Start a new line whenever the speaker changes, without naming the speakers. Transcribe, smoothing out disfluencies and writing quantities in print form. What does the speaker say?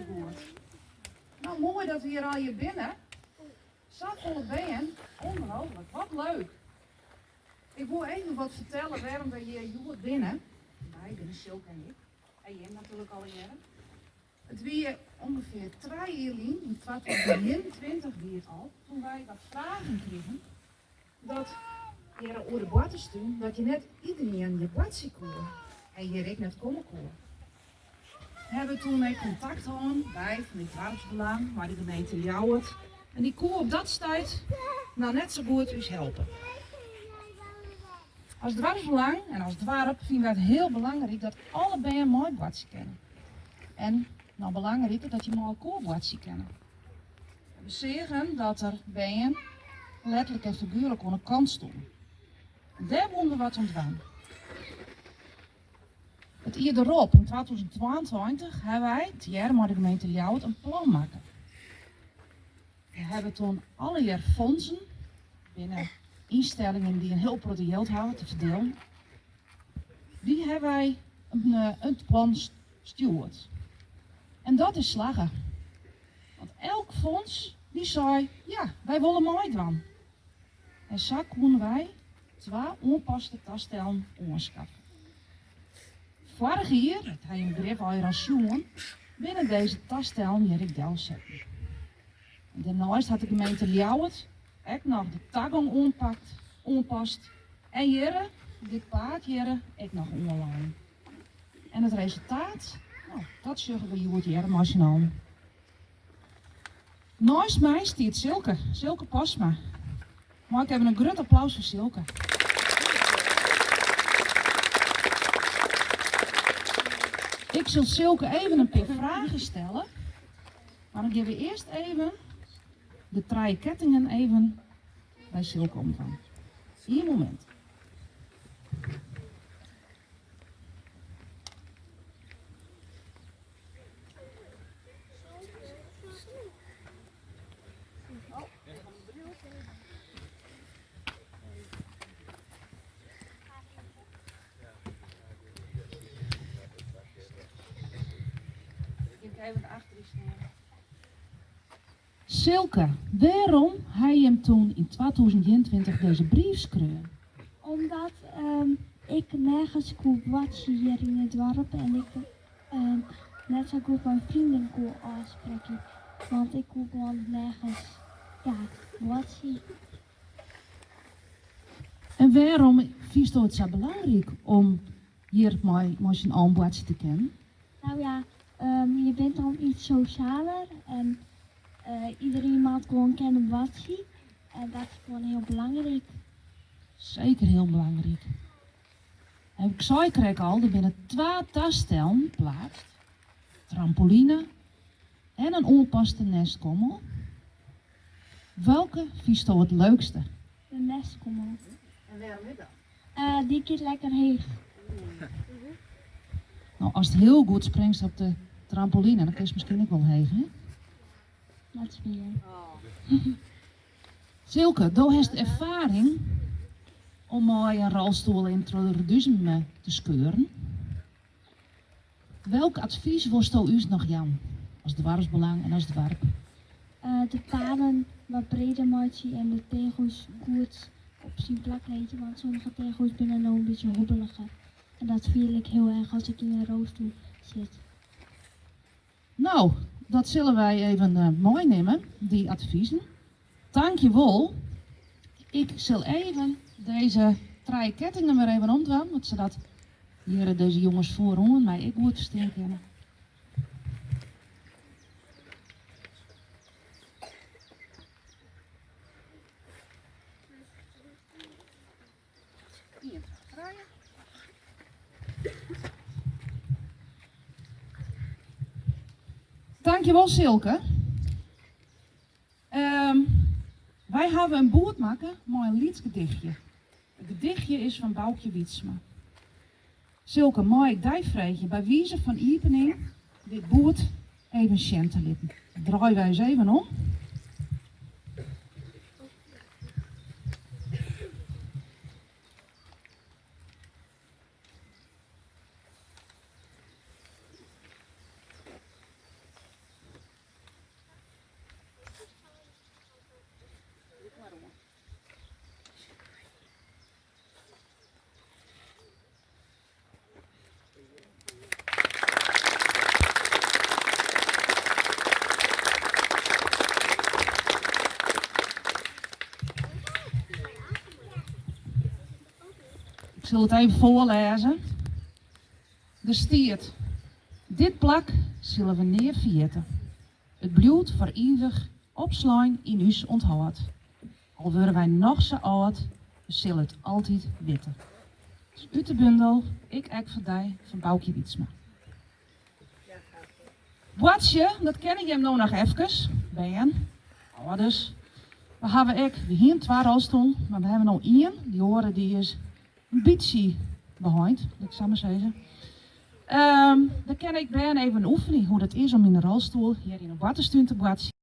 Goed. No, moai dat we hjir allegear binne. Safolle bern, ongelooflik, wat leuk. Ik woe even wat fertelle wêrom wy hjir hjoed binne. Wy binne Silke en ik, en jim natuerlik allegearre. It wie ûngefear trije jier lyn, yn 2021 wie it al, toen wy wat fragen krigen dat hjir oer de boarterstún, dat je net iederien hjir boartsje koe en hjir ek net komme koe. Hawwe toen ek kontakt hân, wy fan it doarpsbelang mei de gemeente Ljouwert en dy koe op dat stuit noch net sa goed ús helpe. As doarpsbelang en as doarp fine wy it hiel belangryk dat alle bern meiboartsje kinne. En noch belangriker dat je mei elkoar boartsje kinne. We seagen dat der bern letterlik en figuerlik oan de kant stoenen. Dêr woene we wat oan dwaan. It jier derop, yn 2022, hawwe wy tegearre mei de gemeente Ljouwert in plan makke. We hawwe toen allegear fondsen, binne ynstellingen dy't in hiel protte jild hawwe te ferdielen. Dy hawwe wy it plan stjoerd. En dat is slagge. Want elk fonds dy sei, ja, wy wolle meidwaan. En sa koene wy twa oanpaste tastellen oanskaffe. Foarich jier, dat ha jim grif al sjoen, binne dizze tastellen hjir ek delsetten. En dêrneist hat de gemeente Ljouwert ek noch de tagong oanpakt, oanpast en hjirre, dit paad hjirre, ek noch oanlein. En it resultaat, no, dat sjogge we hjoed hjir mei syn allen. Neist my stiet Silke, Silke Postma. Mei ik even in grut applaus foar Silke. Ik sil Silke even in pear fragen stelle. Mar dan gean we earst even de trije kettingen even by Silke omdwaan. Ien momint. Silke, wêrom ha jim toen yn 2021 dizze brief skreaun?
Omdat ik nergens koe boartsje hjir yn it doarp en ik net sa goed mei freonen koe ôfsprekke, want ik koe gewoan nergens, ja, boartsje.
En wêrom fynsto it sa belangryk om hjir mei syn allen boartsje te kinnen?
Nou ja, je bent dan iets sosjaler en iedereen moat gewoan kinne boartsje en dat is gewoan hiel belangryk.
Seker hiel belangryk. En ik sei krekt al, der binne twa tastellen pleatst, trampoline en in oanpaste nestkommel. Welke fynsto it leukste?
De nestkommel.
En wêrom is dat?
Dy giet lekker heech.
No, ast hiel goed springst op de trampoline, dan kinst miskien ek wol heech, hè?
Dat is wier.
Silke, do hast erfaring om mei in rolstoel yn troch de Reduzum te skeuren. Welk advys wolsto ús noch jaan as doarpsbelang en as doarp?
De paden wat breder meitsje en de tegels goed op syn plak lizze, want sommige tegels binne no in bytsje hobbeliger. En dat fiel ik hiel erch as ik yn in rolstoel sit.
No, dat sille wy even meinimme, dy advizen. Tankjewol. Ik sil even dizze trije kettingen wer even omdwaan, want sadat hjir dizze jonges foaroan my ek goed ferstean kinne. Ien, twa, trije. Dankjewol Silke. Wy hawwe in boerd makke mei in lyts gedichtje. It gedichtje is fan Baukje Wytsma. Silke, mei ik dy freegje by wize fan iepening dit boerd even sjen te litten? Draaie wy ús even om. Sil it even foarlêze. Der stiet, Dit plak sille we nea ferjitte. It bliuwt foar ivich opslein yn ús ûnthâld. Al wurde wy noch sa âld, we sille it altyd witte. Dus út de bundel Ik ek foar dy fan Baukje Wytsma. Boartsje, dat kenne jim no noch efkes, bern, âlders. We hawwe ek, we hienen twa rolstoelen, mar we hawwe no ien. Dy oare dy is in bytsje beheind, lit ik sa mar sizze. Um, dan kin ik bern even oefenje hoe't it is om yn in rolstoel hjir yn 'e boarterstún te boartsjen.